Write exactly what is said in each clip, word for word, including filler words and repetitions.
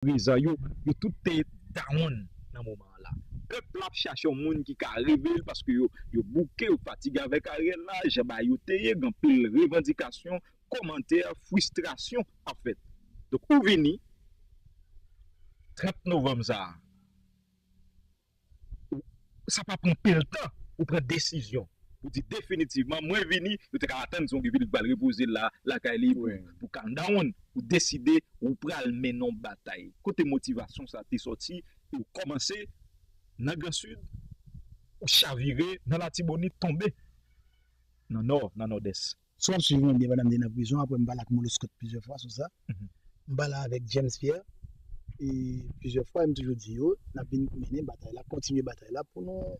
Prezan yo, yo tout te down nan moman an la. Pèp la ap chache yon moun ki ka reve l paske yo, yo bouke, yo fatige avèk Ariel la, jan bagay yo te ye, gen anpil revandikasyon, kòmantè, fristrasyon ap fèt. Donk, ou vini, trant novanm sa a, ou- sa pa pran pil tan pou pran desizyon. Ou di definitivman, mwen vini, yo te ka atann se yon Guy Philippe pral repoze l la, lakay li pou, pou calm down. Ou deside, ou pral mennen yon batay. Kote motivasyon sa te sòti, e ou kòmanse nan Gran Sid, ou chavire nan Latibonit, tonbe nan Nò, nan Nòdès. Si w ap swiv mwen byen pandan m te nan prizon, apre m pale ak Molo Scott plizyè fwa sou sa. M pale avèk James Pierre e plizyè fwa, e m toujou di yo, n ap vin mennen batay la, kontinye batay la pou nou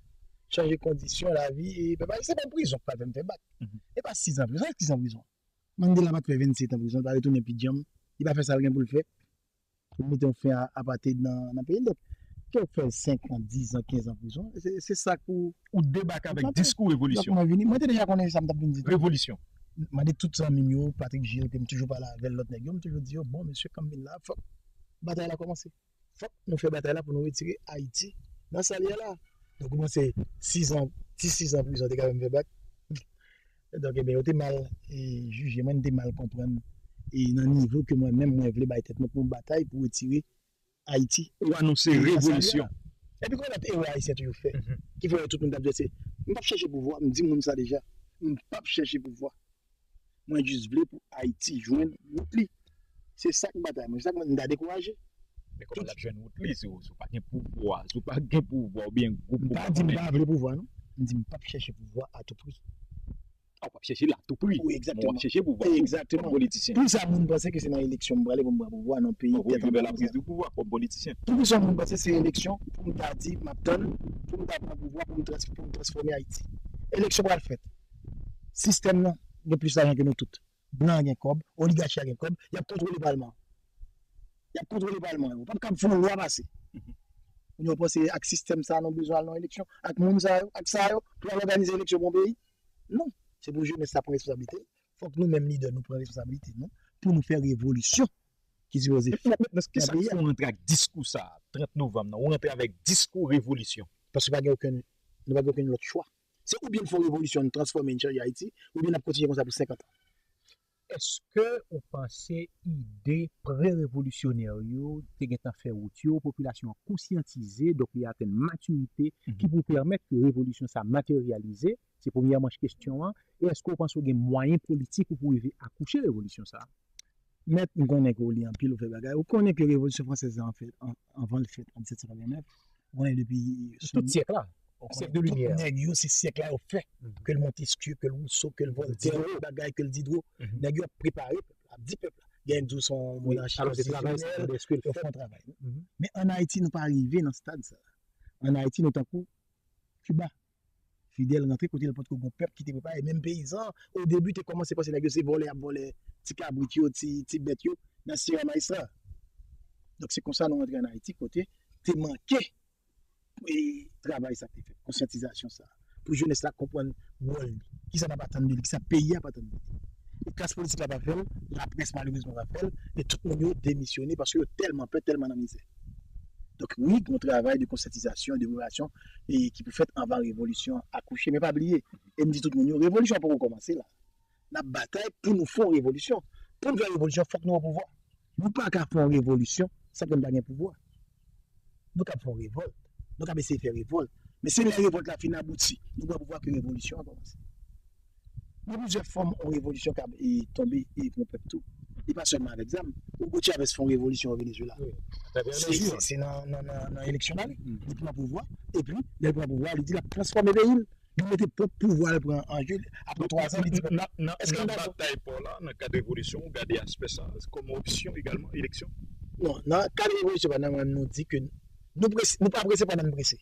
chanje kondisyon lavi. E pèp ayisyen, se pa prizon k pral fè m fè bak. E pa sis an prizon, sis an prizon. Mandela pa t fè vennsetan prizon, li pa retounen pi djanm, li pa fè sa l gen pou l fè. Pou mete yon fen a apartheid nan, nan peyi l. Donk, ke w fè l senk an, dis an, kenz an prizon, se, se sa k pou. Ou debake avèk diskou revolisyon. Mwen vini, mwen te deja konnen sa m t ap vin di tou. Revolisyon. Mande tout zanmi m yo, Patrick Gilles, ke m toujou pale avè l, lòt nèg yo, m toujou di yo, bon, mesye, kan m vin la, fòk batay la kòmanse. Fòk nou fè batay la pou nou retire Ayiti nan sa l ye a la. Donk, ou panse sis an, ti sis an prizon te ka fè m fè bak? Donk, ebyen, yo te mal e, jije mwen, m te mal konprann e nan nivo ke mwen menm, mwen vle bay tèt mwen pou m batay pou retire Ayiti. Ou anonse revolisyon. Epi, gon lòt erè ayisyen toujou fè, ki fè wè tout moun t ap di se, m p ap chèche pouvwa, m di moun sa deja, m p ap chèche pouvwa. Mwen jis vle pou Ayiti jwenn wout li. Se sa k batay mwen, se sa k mwen, m ta dekouraje. Men kòman l ap jwenn wout li si w, si w pa gen pouvwa, si w pa gen pouvwa oubyen gwoup ou pa konnen? M pa di m pa vle pouvwa, non. M di m p ap chèche pouvwa a tou pri. A, w p ap chèche l a tou pri. Wi, egzakteman. Men w ap chèche pouvwa tou, kòm politisyen. Pou sa, moun panse ke se nan eleksyon m prale pou m pran pouvwa nan peyi tèt anba la. Pou sa, moun panse se eleksyon pou m ta di m ap tann, pou m ta pran pouvwa, pou m trans-, pou m transfòme Ayiti. Eleksyon pral fèt. Sistèm nan gen plis lajan ke nou tout. Blan gen kòb, oligachi a gen kòb, y ap kontwole palman an. Y ap kontwole palman an. Yo p ap kab fè yon lwa pase. Moun yo panse ak sistèm sa a, nou bezwen al nan eleksyon, ak moun sa yo, ak sa yo, pou al òganize eleksyon pou yon peyi. Non. Se pou jenès la pran responsablite l. Fòk nou menm lidè nou pran responsablite nou, pou nou fè revolisyon ki sipoze fèt nan peyi a. Kisa k fè w rantre ak diskou sa a, trant novanm nan, ou rantre avèk diskou revolisyon? Paske pa gen okenn, nou pa gen okenn lòt chwa. Se oubyen n fè yon revolisyon, n transfòme, n chanje Ayiti, oubyen n ap kontinye konsa pou senkant an. Èske ou panse ide pre-revolisyonè yo te gentan fè wout yo, popilasyon an konsyantize, donk li atenn matirite ki pou pèmèt ke revolisyon sa a materyalize? Se premyè manch kesyon an. E èske ou panse ou gen mwayen politik ou pou rive akouche revolisyon sa a? Mèt, m konnen ke w li anpil, ou fè bagay. Ou konnen ke revolisyon fransèz la, an fèt, an, anvan l fèt, an disèt san katrevennèf, ou konnen depi tout syèk la, syèk de limyè, tout nèg yo, se syèk la yo fè. Ke l Montesquieu, ke l Rousseau, ke l Voltaire, bagay, ke l Diderot. Nèg yo ap prepare pèp la, ap di pèp la. Gen di w se yon monarchi konstitisyonèl, yo fè yon travay. Men ann Ayiti, nou pa rive nan stad sa. Ann Ayiti, nou tankou Kiba. Fidèl rantre kote l potko gon pèp ki te prepare. Menm peyizan, o debi, te kòmanse panse nèg yo se vòlè y ap vòlè ti kabrit yo, ti, ti bèt yo nan Sierra Maestra. Donk, se konsa nou rantre ann Ayiti, kote te manke e travay sa te fèt, konsyantizasyon sa, pou jenès la konprann wòl li, kisa n ap atann de li, kisa peyi a ap atann de li. E klas politik la pa fè l, laprès malerezman pa fè l, e tout moun yo demisyone paske yo tèlman pè, tèlman nan mizè. Donk, wi, gon travay de konsyantizasyon, de preparasyon e ki pou fèt anvan revolisyon an akouche. Men pa bliye, e m di tout moun yo, revolisyon an poko kòmanse la. N ap batay pou nou fè yon revolisyon. Pou n fè revolisyon, fòk nou an pouvwa. Nou pa ka fè yon revolisyon san ke n pa gen pouvwa. Nou kab fè yon revòlt. Nou kab eseye fè revòlt. Men se lè revòlt la fin abouti, nou pran pouvwa ke revolisyon an kòmanse. Gen plizyè fòm yon revolisyon kab e tonbe e pou yon pèp tou. Li pa sèlman avèk zam. Hugo Chavez fè yon revolisyon o Venezuela. Se, se, se nan, nan, nan, nan eleksyon l ale. Li pran pouvwa, epi, lè l pran pouvwa, li di l ap transfòme peyi l. Li mete pwòp pouvwa l pran an je, apre twa zan, li di pèp la, èske nou dakò? Nan batay pa w la, nan kad revolisyon, ou gade aspè sa kòm opsyon egalman, eleksyon? Non, nan kad revolisyon, pa nan mwen, nou di ke nou prese, nou pa prese pandan n prese.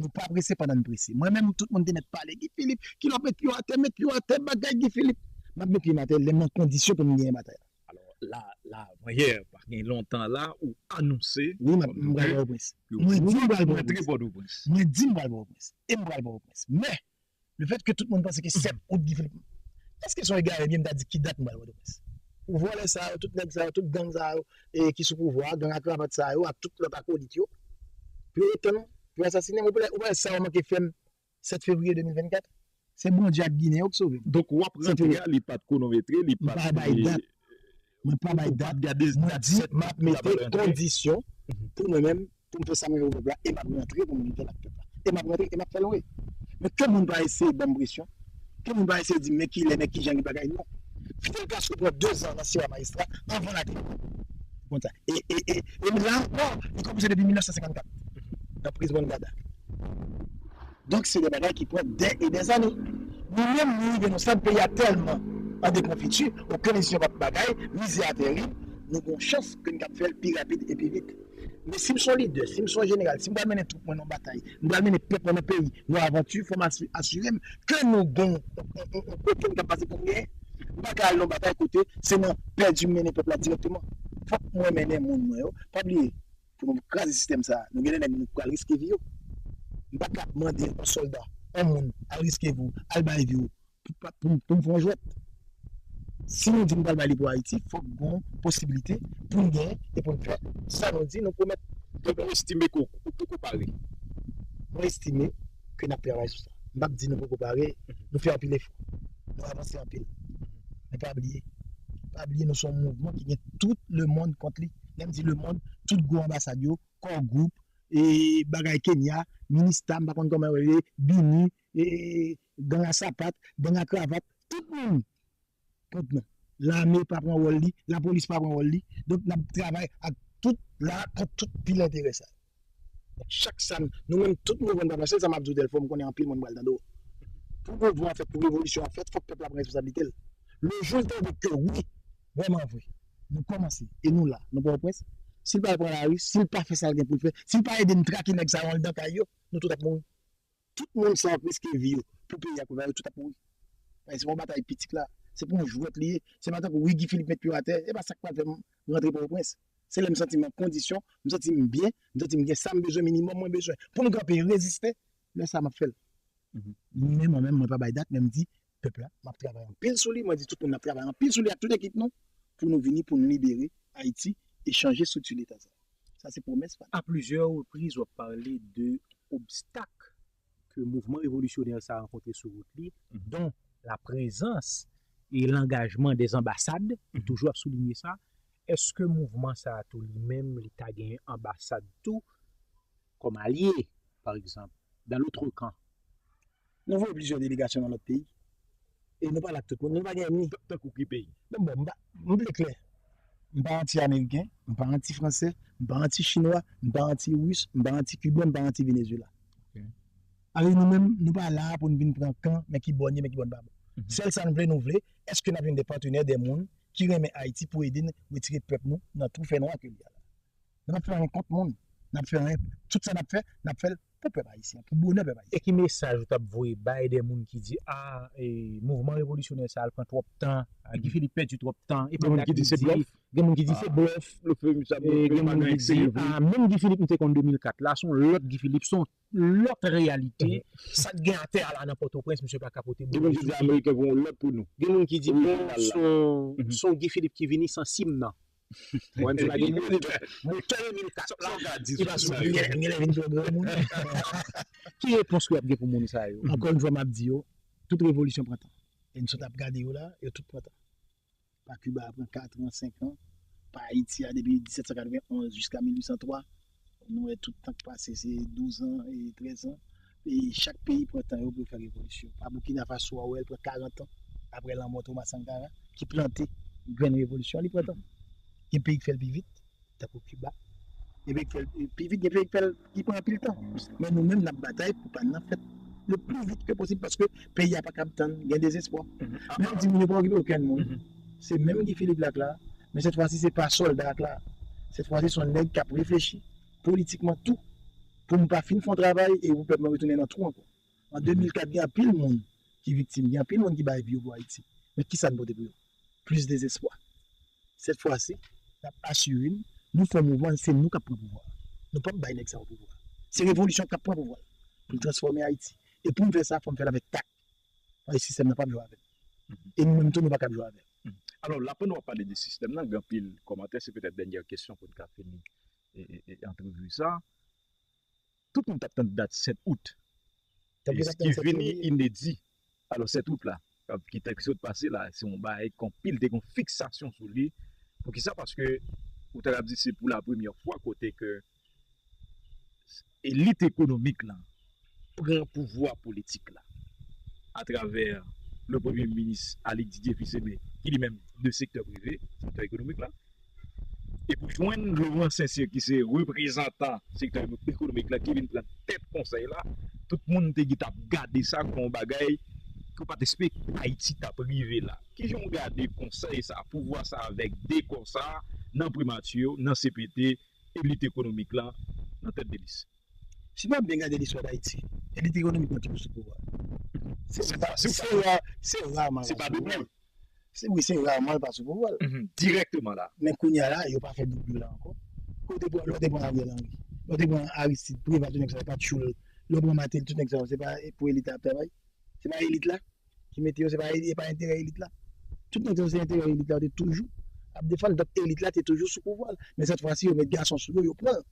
Nou pa prese pandan n prese. Mwen menm, tout moun te mèt pale, Guy Philippe, kilòt met pye w atè, met pye w atè, bagay Guy Philippe. M ap met pye m atè, lè m nan kondisyon pou m genyen batay la. Alò, la, la, avan yè, pa gen lontan la, ou anonse. Wi, m ap, m pral Pòtoprens. Mwen di m pral Pòtoprens. Mwen di m pral Pòtoprens. E m pral Pòtoprens. Men, lefètke tout moun panse ke sèt out Guy Philippe, èske se yon egare byen m ta di ki dat m pral Pòtoprens? Pou vòlè sa yo, tout nèg sa yo, tout gang sa yo, e, ki sou pouvwa a, gang a kravat sa yo, ak tout lòt akolit yo, pou yo ret tann, pou yo asasinen m. Ou pa wè sa yo manke fè m sèt fevriye de mil vennkat? Se Bondye ak Ginen yo ki sove m. Donk, w ap rantre a, li pa t kwonometre, li pa t, bay dat. Mwen pa bay dat. Mwen di, m ap mete kondisyon pou mwen menm, pou m fè sa mwen vle pou pèp la, e m ap rantre pou m lite ak pèp la. E m ap rantre, e m ap fè l, wi. Men ke moun pa eseye ban m presyon, ke moun pa eseye di m, men kilè, men kijan, ki bagay, non. Fidel Castro pran dezan nan Sierra Maestra anvan lakay. Konsa. E, e, e, e la ankò, li kòmanse depi mil nèf san senkannkat, nan priz Juan Gada. Donk, se de bagay ki pran dè e dè zane. Nou menm, nou rive nan stad peyi a tèlman an dekonfiti, okenn enstisyon p ap bagay, mizè a terib, nou gen yon chans ke n kab fè l pi rapid e pi vit. Men si m se yon lidè, si m se yon jeneral, si m pral mennen twoup mwen nan batay, m pral mennen pèp mwen nan peyi, nan avanti, fò m asi-, asire m ke nou gen yon, yon, yon, yon kote n kab pase pou n genyen. M pa ka al nan batay kote se nan pèdi m mennen pèp la dirèkteman. Fòk mwen mennen moun mwen yo. Pa bliye, pou nou kraze sistèm sa a, nou gen de nèg nou pral riske vi yo. M pa ka mande yon sòlda, yon moun, al riske vi w, al bay vi w, pou, pou, pou m fè yon jwèt. Si nou di nou pral bay li pou Ayiti, fòk gen yon posiblite pou n genyen e pou n fè sa nou di nou pwomèt. Donk, ou estime ke w, ou poko pare? Mwen estime ke n ap travay sou sa. M p ap di nou poko pare, nou fè anpil efò. Nou avanse anpil. Men pa bliye, pa bliye nou se yon mouvman ki gen tout lemonn kont li. Lè m di lemonn, tout gwo anbasad yo, Core Group, e, bagay Kenya, Minista, m pa konn kòman yo rele, Bini, e, gang a sapat, gang a kravat, tout moun kont nou. Lame pa pran wòl li, lapolis pa pran wòl li. Donk, n ap travay ak tout la, kont tout pil enterè sa yo. Donk, chak sa n, nou menm, tout mouvman n pral fè, sèl sa m ap di w, Dèlfò, m konnen anpil moun pral tande w. Pou mouvman an fèt, pou revolisyon an fèt, fòk pèp la pran responsablite l. Le jou l tande ke wi, vrèman vre, nou kòmanse, e nou la, nan Pòtoprens, si l pa pran lari, si l pa fè sa l gen pou l fè, si l pa ede n trake nèg sa yo anldan kay yo, nou tout ap mouri. Tout moun sa yo ap riske vi yo pou peyi a, pou yo tout ap mouri. Paske se pa yon batay piti k la. Se pa yon jwèt li ye. Se pa tankou wi Guy Philippe met pye w atè. E pa sa k pral fè m rantre Pòtoprens. Se lè m santi m an kondisyon, m santi m byen, m santi m gen sa m bezwen, minimòm mwen bezwen pou m kanpe, reziste, lè sa a m ap fè l. Men mwen menm, mwen pa bay dat, men m di pèp la, m ap travay anpil sou li, mwen di tout moun n ap travay anpil sou li ak tout ekip nou, pou nou vini, pou n libere Ayiti e chanje estrikti Leta sa. Sa se pwomès pa m. A plizyè repriz, w ap pale de obstak ke mouvman revolisyonè sa rankontre sou wout li, don la prezans e langajman dè anbasad, ou toujou ap soulinye sa. Èske mouvman sa a tou li menm, li ta genyen anbasad tou kòm alye, pa egzanp, dans l'autre camp? Nou voye plizyè delegasyon nan lòt peyi. E nou pale ak tout moun, nou pa gen ènmi. Tankou ki peyi? Bon, bon, m pa, m vle klè. M pa anti-ameriken, m pa anti-fransè, m pa anti-chinwa, m pa anti-ris, m pa anti-kiben, m pa anti-venezuela. Alò, nou menm, nou pa la pou n vin pran kan, men ki bò n ye, men ki bò n pa bon. Sèl sa n vle, nou vle, èske n ap jwenn de patnè, de moun ki renmen Ayiti pou ede n retire pèp nou nan twou fènwa ke l ye a la. Nou p ap fè anyen kont moun. N ap fè anyen, tout sa n ap fè, n ap fè l pou pèp ayisyen, pou bonè pèp ayisyen. E ki mesaj ou t ap voye bay de moun ki di, a, e, mouvman revolisyonè sa a, l pran twòp tan, a, Guy Philippe pèdi twòp tan, e gen moun ki di se blòf, gen moun ki di se blòf, e gen moun ki di, a, menm Guy Philippe nou te konn de mil kat la, se yon lòt Guy Philippe, se yon lòt reyalite. Sa k gen atè a la nan Pòtoprens, misye pa ka pote. Gen moun ki di ameriken voye yon lòt pou nou. Gen moun ki di, bon, se yon, se yon Guy Philippe ki vini san sim nan. Mwen, m di, pa gen motè, motè de mil kat la, ki pa sou, m genlè, m genlè vin twò granmoun. Ki repons ke w ap gen pou moun sa yo? Ankò yon fwa, m ap di yo, tout revolisyon pran tan. E n sot ap gade yo la, yo tout pran tan. Pa Kiba a pran kat an, senk an, pa Ayiti a depi disèt san katrevenn onz jiska mil uit san twa, nou wè tout tan k pase, se douz an e trèz an. E chak peyi pran tan yo pou yo fè revolisyon. Pa Burkina Faso a, w wè l pran karant an apre lanmò Thomas Sankara, ki plante grenn revolisyon, li pran tan. Gen peyi k fè l pi vit, tankou Kiba. Gen peyi k fè l pi vit, gen peyi k fè l, ki pran anpil tan. Men nou menm, n ap batay pou pa n nan fèt le pli vit ke posib, paske peyi a pa kab tann, gen dezespwa. Men m di moun yo pa okipe okenn moun. Se menm Guy Philippe la k la, men sèt fwa si se pa sòlda k la. Sèt fwa si se yon nèg k ap reflechi politikman tou, pou m pa fin fè yon travay e pou pèp mwen retounen nan twou ankò. An de mil kat, gen anpil moun ki viktim, gen anpil moun ki bay vi yo pou Ayiti. Men kisa n pote pou yo? Plis dezespwa. Sèt fwa si, n ap asire n, nou fè yon mouvman, se nou k ap pran pouvwa a. Nou p ap bay nèg sa yo pouvwa a. Se revolisyon k ap pran pouvwa a pou l transfòme Ayiti. E pou m fè sa, fò m fè l avèk tak. Paske sistèm nan p ap jwe avè m. E nou menm tou, nou pa kab jwe avè l. Alò, la pandan w ap pale de sistèm nan, gen anpil kòmantè, se petèt dènyè kesyon pou n ka fini e, e, e, antrevi sa. Tout moun t ap tann dat sèt out. Tanpri, ki vini inedi. Alò, sèt out la, ki te sot pase la, se yon bagay konpil, te gen fiksasyon sou li. Poukisa? Paske ou ta di se pou la premyè fwa kote ke elit ekonomik la pran pouvwa politik la atravè le premye minis Alix Didier Fils-Aimé, ki li menm de sektè prive, sektè ekonomik la. E pou jwenn Laurent Saint-Cyr, ki se reprezantan sektè ekonomik la, ki vin pran tèt konsèy la, tout moun te gen t ap gade sa kon yon bagay ke w pa t espere Ayiti t ap rive la. Kijan w gade konsèy sa, pouvwa sa avèk dekò sa nan primati, nan C P T, elit ekonomik la nan tèt de lis? Si nou ap byen gade listwa Dayiti, elit ekonomik nan toujou sou pouvwa. Se ra, se ra, se raman l ap sou pouvwa. Se wi, se raman l pa sou pouvwa. Dirèkteman la. Men kounye a la, yo pa fè doub yo la ankò. Kote pran, lè w te pran Ariel Henry, lè w te pran Aristide, Préval, tout nèg sa yo pa tchoul. Lè w pran Martelly, tout nèg sa yo, se pa pou elit la ap travay. Se pa elit la ki mete yo, se pa, e pa enterè elit la. Tout nèg sa yo se enterè elit la yo te toujou ap defann. Donk elit la te toujou sou pouvwa l. Men sèt fwa si yo met gason sou yo, yo pran l.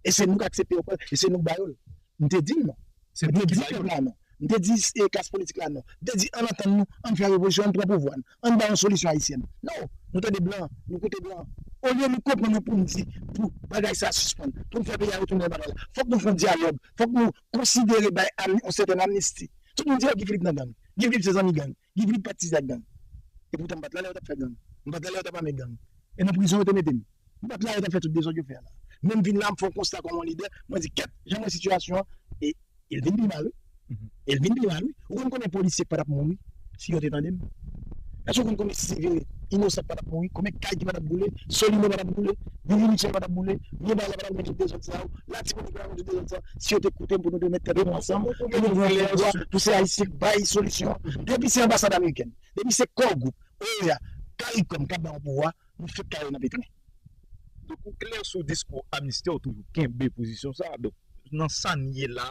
E se nou k aksepte yo pran l. E se nou k ba yo l. M te di l non. M te di pèp la non. M te di e klas politik la non. M te di ann antann nou, ann fè revolisyon, ann pran pouvwa n. Ann ba yon solisyon ayisyèn. Non, nou tande blan, nou koute blan. Olye nou konprann nou pou n di, pou bagay sa sispann, pou n fè peyi a retounen nan patwaz la, fòk nou fè yon dyalòg, fòk nou konsidere bay yon sètèn amnisti. Tout moun di, oh, Guy Philippe nan gang. Guy Philippe se zanmi gang. Guy Philippe patisipe ak gang. E poutan m pa t la lè yo t ap fè gang. M pa t la lè yo t ap ame gang. E nan prizon yo te mete m. M pa t la lè yo t ap fè tout dezòd yo fè a la. Men m vin la, m fè yon konsta kòm yon lidè, mwen di, kèt, jan m wè sitiyasyon an, e, e l vin pi mal, wi. E l vin pi mal, wi. Ou konn konbyen polisye k pa t ap mouri si yo te tande m? Èske ou konn konbyen sivil inosan k pa t ap mouri? Konbyen kay ki pa t ap boule? Solino pa t ap boule? Vivi Michel pa t ap boule? Mye Baza pa t ap mete tout dezòd sa yo? Latibonit pa t ap mete tout dezòd sa yo? Si yo te koute m pou nou te met tèt nou ansanm, pou nou pran pouvwa, pou se Ayisyen k bay solisyon. Depi se anbasad amerikèn, depi se Core Group, O E A, CARICOM k ap ba yon pouvwa, nou fèk kale nan petren. Donk, ou klè sou diskou amnisti a, ou toujou kenbe pozisyon sa a. Donk, nan sa n ye la,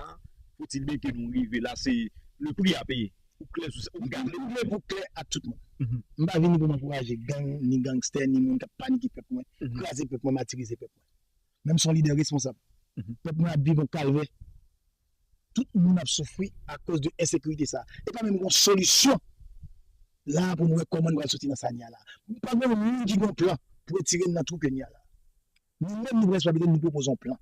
faut-il bien que nou rive la, se le prix à payer. Ou klè sou sa, ou gade. M vle pou klè ak tout moun. M pa vini pou m ankouraje gang, ni gangstè, ni moun k ap panike pèp mwen, kraze pèp mwen, matirize pèp mwen. Men m se yon lidè responsab. Pèp mwen ap viv yon kalvè. Tout moun ap soufri akoz de ensekirite sa. E pa menm gen yon solisyon la pou nou wè kòman nou pral soti nan sa n ye a la. Pa gen yon moun ki gen yon plan pou retire n nan twou ke n ye a la. Nou menm, nou pran responsabilite n, nou pwopoze yon plan.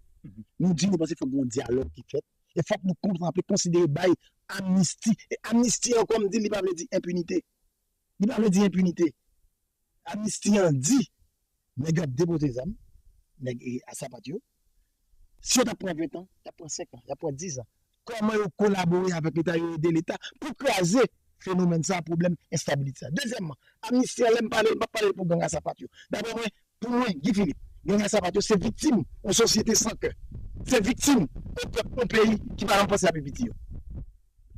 Nou di nou panse fòk gen yon dyalòg ki fèt. E fòk nou kontanple, konsidere bay amnisti. E amnisti ankò, m di l, li pa vle di enpinite. Li pa vle di enpinite. Amnisti an di, nèg yo ap depoze zam, nèg e, a sapat yo. Si yo t ap pran ven tan, y ap pran senk an, y ap pran diz an. Kòman yo kolabore avèk Leta, yo ede Leta pou kraze fenomèn sa, pwoblèm enstabilite sa. Dezyèmman, amnisti an, lè m pale, m p ap pale pou gang a sapat yo. Daprè mwen, pou mwen, Guy Philippe, gang a sapat yo se viktim yon sosyete san kè. Se viktim yon pèp, yon peyi ki pa janm panse a pi piti yo.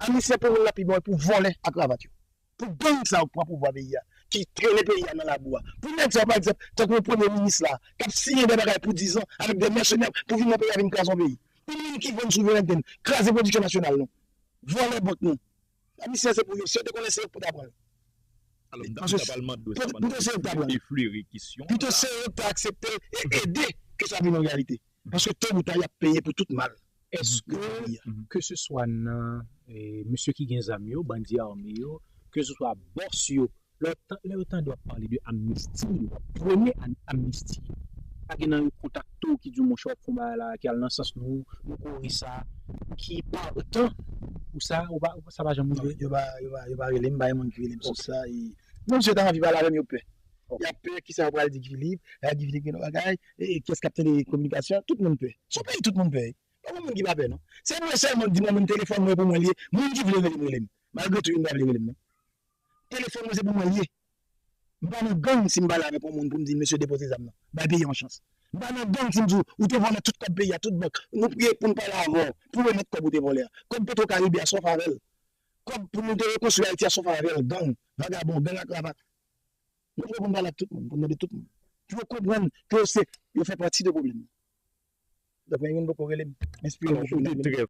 Amnisti an pou moun la pi bon, e pou vòlè a kravat yo. Pou gang sa yo k pran pouvwa peyi a, ki trennen peyi a nan labou a. Pou nèg sa yo, pa egzanp, tankou yon premye minis la, k ap siyen de bagay pou diz an avèk de mèsenè pou vin nan peyi a vin kraze yon peyi. Pou moun ki vann souverènte n, kraze pwodiksyon nasyonal nou, vòlè bank nou. Amnisti an se pou yo, si yo te konnen se yo k pou ta pran l. Alò, m ta, m ta pral mande w sa pandan m te efleri kesyon an la. Pito se yo k ta aksepte l e ede ke sa vin yon reyalite. Paske to ou ta, y ap peye pou tout mal. Èske, keseswa nan, eh, mesye ki gen zam yo, bandi ame yo, keseswa bòs yo, lè yo tan-, lè yo tande w ap pale de amnisti, premye am-, amnisti, pa gen nan yo kontakte w ki di w, monchè, w ap fè yon bagay la ki al nan sans nou, nou kore sa, ki pa otan pou sa, ou pa, sa pa janm rive? Non, yo pa, yo pa, yo pa rele m, pa gen moun ki rele m sou sa. E, menm si yo ta anvi pale avè m, yo pè. Y ap pè, kisa yo pral di Guy Philippe, la Guy Philippe gen yon bagay, e, e, kiyès k ap tande kominikasyon, tout moun pè. Se yon peyi tout moun pè. Pa gen moun ki pa pè, non. Se mwen sèlman k di mwen menm telefòn mwen pou mwen l ye, moun ki vle rele m, rele m. Malgre tou, youn pa vle rele m, non. Telefòn mwen se pou mwen l ye. M pa nan gang si m pale avèk yon moun pou m di l, mesye, depoze zam nan. Bay peyi a yon chans. M pa nan gang si m di w, ou te vòlè tout kòb peyi a, tout bank. Nou priye pou n pale avè w, pou w remèt kòb ou te vòlè a. Kòb Petro Caribe a, sa w fè avè l? Kòb pou nou te rekonstwi Ayiti a, sa w fè avè l? Gang, vagabon, gang a kravat. Nou prè pou n pale ak tout moun, pou n tande tout moun. Pou yo konprann ke yo se, yo fè pati de pwoblèm nan. Donk, men youn poko rele m, m enspire m pou m rele m. Alò, ou te trè